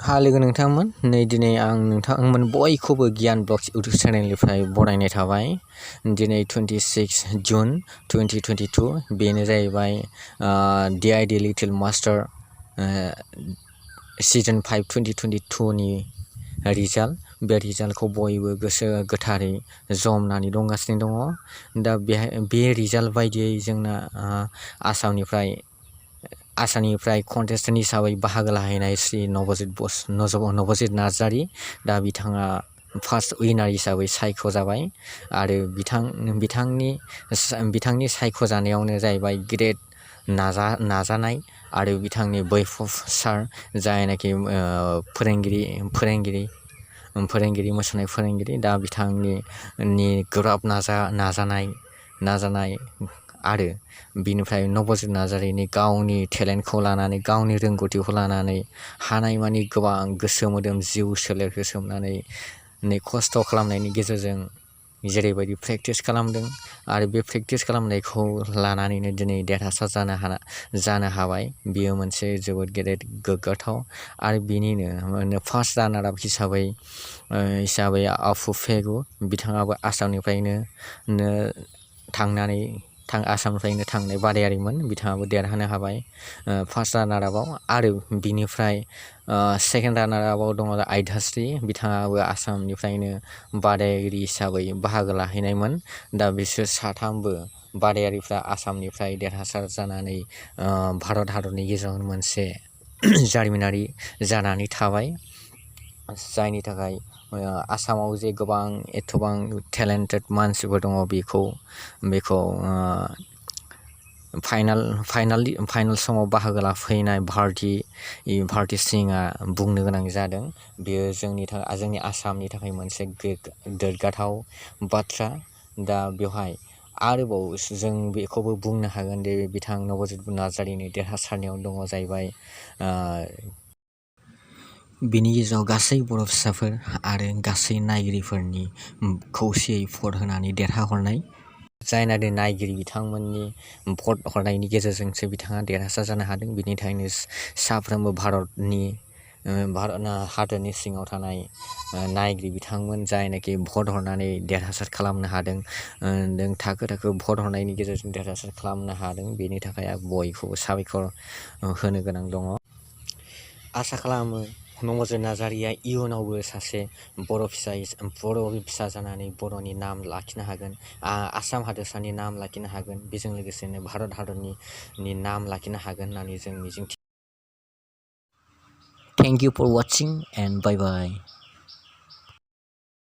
लोगो नोंथांमोन नै दिनै आं नोंथांमोन बयखौबो गियान ब्लग्स इउटुब चेनेलनिफ्राय बरायनाय थाबाय। दिनै 26 जुन 2022 बेनो जाहैबाय DID लिटिल मास्टार सिजन 5 2022 नि रिजाल्ट। बे रिजाल्टखौ बयबो गोसो गोथारै जमनानै दंगासिनो दङ। दा बे रिजाल्ट बायदियै जोंना आसामनिफ्राय कन्टेस्टेन्ट हिसाबै बाहागो लाहैनाय श्री नबजित नार्जारी, दा बिथाङा फार्स्ट उइनार हिसाबै सायख'जाबाय आरो बिथांनि सायख'जानायावनो जाहैबाय गिदिर नाजानाय आरो बिथांनि बैफब सार जायनाखि मोसानाय फोरोंगिरि, दा बिथांनि गोब्राब नाजानाय आरो बिनिफ्राय नबजित नार्जारीनि गावनि टेलेन्टखौ लानानै, गावनि रोंगौथिखौ लानानै हानायमानि गोबां गोसो मोदोम जिउ सोलेर होसोमनानै खस्थ' खालामनायनि गेजेरजों जेरैबायदि प्रेक्टिस खालामदों आरो बे प्रेक्टिस खालामनायखौ लानानैनो दिनै देरहासार जानो हाबाय। बियो मोनसे जोबोद गेदेर गोग्गाथाव। आरो बिनिनो फार्स्ट रानार आप हिसाबै आफुफेगु, बिथाङाबो आसामनिफ्रायनो थांनाय बादायारिमोन, बिथाङाबो देरहानो हाबाय फार्स्ट रानार आपआव। आरो बिनिफ्राय सेकेन्ड रानार आपआव दङ आयदास्रि, बिथाङाबो आसामनिफ्रायनो बादायारि हिसाबै बाहागो लाहैनायमोन। दा बिसोर साथामबो बादायारिफ्रा आसामनिफ्राय देरहासार जानानै भारत हादरनि गेजेराव मोनसे जारिमिनारि जानानै थाबाय। जायनि थाखाय आसामाव जे एथबां टेलेन्टेड मानसिफोर दङ बेखौ फाइनाल समाव बाहागो लाफैनाय भारती सिंहआ बुंनो गोनां जादों। बेयो जोंनि आसामनि थाखाय मोनसे गोग्गाथाव बाथ्रा। दा बेवहाय आरोबाव जों बेखौबो बुंनो हागोन दि बिथां नबजित नार्जारीनि देरहासारनायाव दङ जाहैबाय बिनि गेजेराव गासै बर' फिसाफोर आरो गासै नायगिरिफोरनि खौसेयै भट होनानै देरहाहरनाय। जायनाखि नायगिरि बिथांमोननि भट हरनायनि गेजेरजोंसो बिथाङा देरहासार जानो हादों। बिनि थाखायनो साफ्रोमबो भारत हादरनि सिङाव थानाय नायगिरि बिथांमोन जायनाखि भट हरनानै देरहासार खालामनो हादों, थाखो भट हरनायनि गेजेरजों देरहासार खालामनो हादों, बेनि थाखाय बयखौबो साबायखर होनो गोनां दङ। आसा खालामो नबजित नार्जारीया इयुनावबो सासे बर' फिसा जानानै बर'नि नाम लाखिनो हागोन, आसाम हादोरसानि नाम लाखिनो हागोन, बेजों लोगोसेनो भारत हादरनि नाम लाखिनो हागोन होननानै जों मिजिंथियो। Thank you for watching and bye bye.